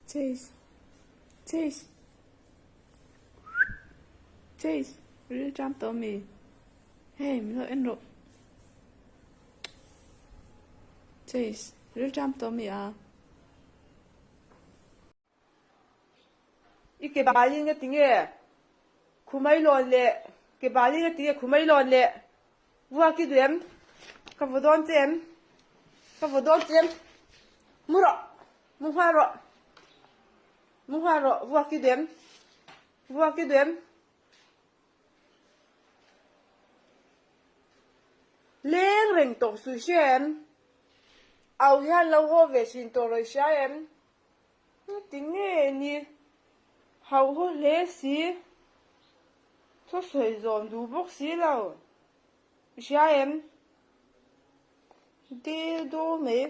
Chase Chase Chase ril ṭam tawh ami? Hei min lo en rawh Chase ril ṭam tawh ami a? I ke balin nga tinge khumai lawn le ke balin nga tinge khumai lawn le vuak i duh em ka vaw dawn che em ka vaw dawn che em mu rawh mu nghal rawh mu nghal rawh vuak i duh em vuak i duh em leng reng tawh suih hria em au hian lo haw ve thin tawh rawih hria em. Ti nge ni? Hauh haw hle si. Thu sawi zawm duh bawk si lo. I hria em? Dil dur mai.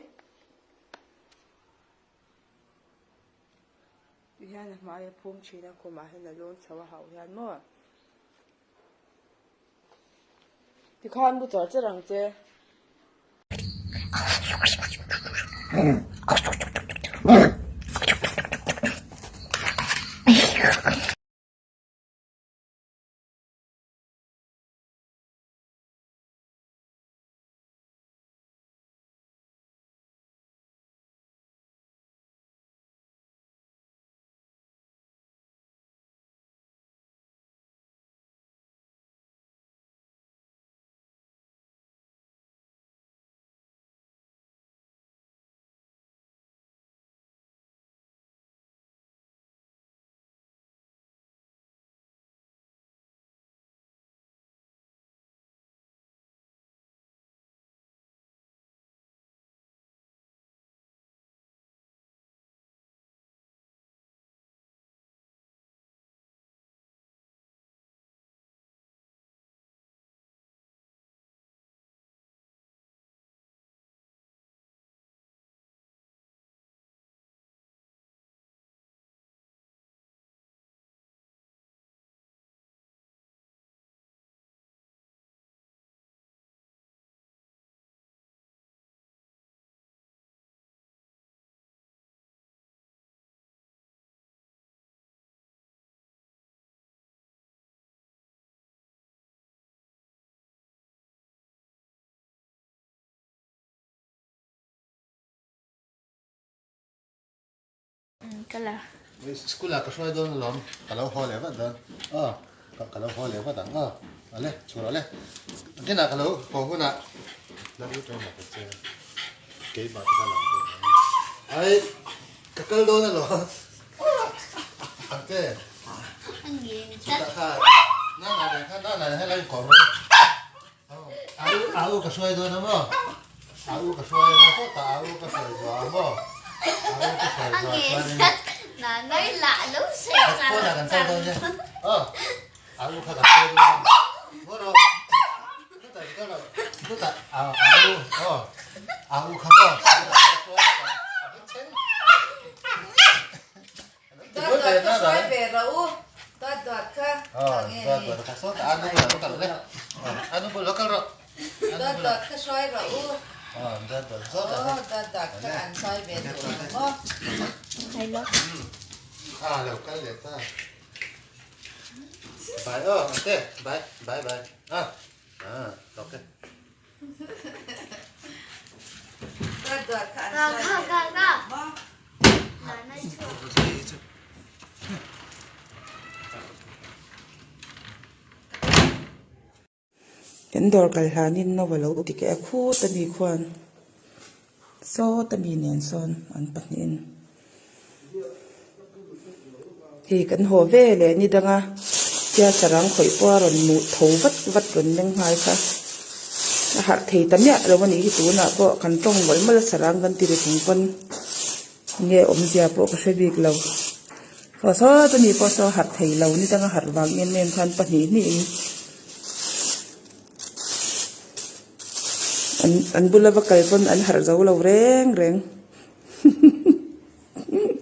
Ti hian a hmai a phum thin a, khumah hian a lawn chho a hauh hian maw? Tikhan bu char char ang che. School ah ka hruai dawn alawm, ka lo haw leh vat dawn aw, ka lo haw leh vat ang aw, ale chhur ale, dinah ka lo haw hunah la u ṭawng mak che keimah te kha lang ve ang ai ka kal dawn alawm ate chutah kha nana nen khan nana nen helai kawr au au ka hruai dawn a maw au ka hruai a sawtah au ka hruai zuah a maw au ka hruai zuah chuanin phone ah kan kal dawn nia aw au kha ka hruai dawn a maw rawh chutah kan kal rawh chutah au aw au kha maw Dawt dawt kha hruai ve rawh u. Dawt dawt kha. Dawt dawt kha saw ta anu bulah va kal le. Anu bulah kal rawh. Dawt dawt kha hruai rawh u. Dawt dawt saw ta. Dawt dawt kha an hruai ve duh lo maw. A lo kal leh ta. Bye aw ante bye bye bye. Ah ah okay. Dawt dawt kha an hruai ve duh lo maw. Kan dawr kal hlanin no a lo ti keh a khut a ni khuan sawt a mi nen sawn an pahnihin hei kan haw ve leh ni danga tia sarang khawih pawh a rawn hmuh tho vat vat rawn meng nghal kha a harh thei ta miah lo a nih hi tunah pawh kan tawng mawlh mawlh a sarang kan ti ri chung pawn. Nge awmzia pawh ka hre bik lo. Saw sawt a ni pawh saw harh thei lo ni danga harh vang em em khan pahnih hnihin an an bula va kal pawn an harh zo lo reng reng.